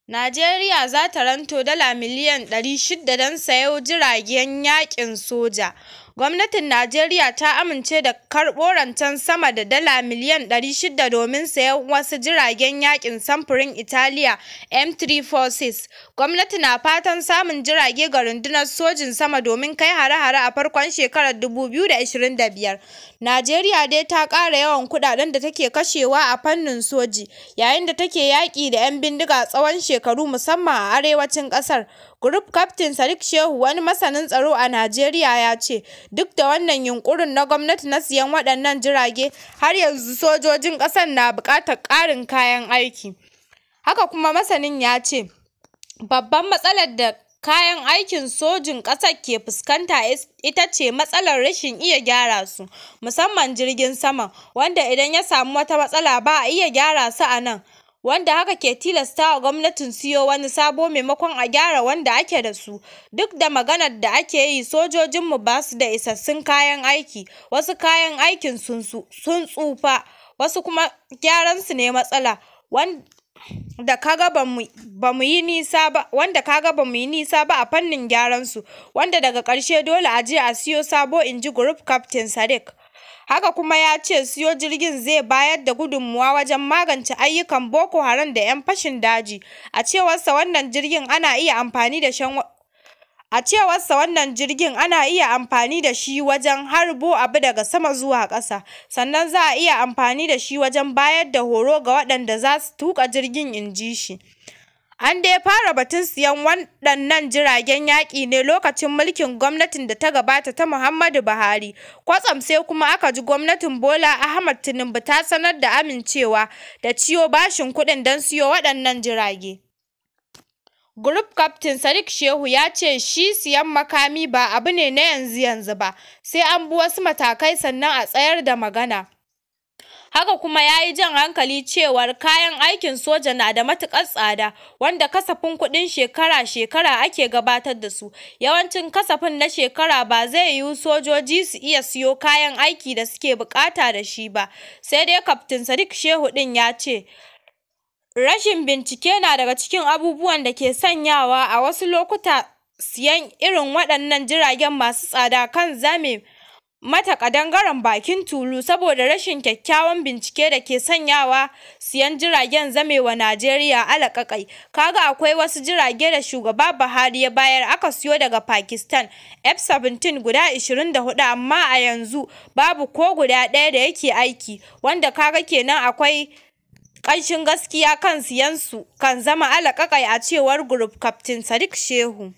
Najeriya za ta ranto dala miliyan 600 don sayo jiragen yaƙin soja. Gwamnatin Najeriya ta amince da karɓo rancen sama da dala miliyan 600 domin sayen wasu jiragen yaƙin samfurin Italiya M-346. Gwamnati na fatan samun jirage ga Rundunar Sojin Sama domin kai hare-hare a farkon shekarar 2025. Najeriya dai ta ƙara yawan kuɗaɗen da take kashewa a fannin soji, yayin da take yaƙi da 'yan bindiga tsawon shekaru musamman a arewacin ƙasar. Group Captain Sadiq Shehu, wani masanin tsaro a Najeriya ya ce, duk da wannan yunƙurin na gwamnati na siyan waɗannan jirage, har yanzu sojojin ƙasar na buƙatar ƙarin kayan aiki. Haka kuma masanin ya ce, babban matsalar da kayan aikin sojin ƙasar ke fuskanta ita ce matsalar rashin iya gyara su, musamman jirgin saman, wanda idan ya samu wata matsala ba a iya gyara su a nan, wanda haka ke tilastawa gwamnatin siyo wani sabo maimakon a gyara wanda ake da su. Duk da maganar da ake yi, sojojinmu ba su da isassun kayan aiki, wasu kayan aikin sun tsufa, wasu kuma gyaran su ne matsala, wanda ka ga bamu yi nisa ba wanda kaga bamu yi nisa ba a fannin gyaran su, wanda daga ƙarshe dole a je a siyo sabo, inji Group Captain Sadiq. Haka kuma ya ce siyo jirgin zai bayar da gudunmawa wajen magance ayyukan Boko Haram da 'yan fashin daji. A cewarsa wannan jirgin ana iya amfani da A cewarsa wannan jirgin ana iya amfani da shi wajen harbo abu daga sama zuwa ƙasa, sannan za a iya amfani da shi wajen bayar da horo ga waɗanda za su tuƙa jirgin, inji shi. An dai fara batun siyan waɗannan jiragen yaƙi ne lokacin mulkin gwamnatin da ta gabata ta Muhammadu Buhari, kwatsam sai kuma aka ji gwamnatin Bola Ahmed Tinubu ta sanar da amincewa da ciyo bashin kuɗin don siyo waɗannan jirage. Group Captain Sadiq Shehu ya ce shi siyan makami ba abu ne na yanzu-yanzu ba, sai an bi wasu matakai sannan a tsayar da magana. Haka kuma ya yi jan hankali cewar kayan aikin soja na da matuƙar tsada, wanda kasafin kuɗin shekara-shekara ake gabatar da su. Yawancin kasafin na shekara ba zai yiwu sojoji su iya siyo kayan aiki da suke buƙata da shi ba. Sai dai Kaftin Sadiq Shehu ɗin ya ce, rashin bincike na daga cikin abubuwan da ke sanyawa a wasu lokuta siyan irin waɗannan jiragen masu tsada kan zame mata ƙadangaren bakin tulu, saboda rashin kyakkyawan bincike da ke sanyawa siyan jiragen zamewa Najeriya alaƙaƙai. Kaga akwai wasu jirage da Shugaba Buhari ya bayar aka siyo daga Pakistan, F-17 guda 24, amma a yanzu babu ko guda ɗaya da yake aiki, wanda kaga kenan akwai ƙanshin gaskiya kan siyan su kan zama alaƙaƙai, a cewar Group Captain Sadiq Shehu.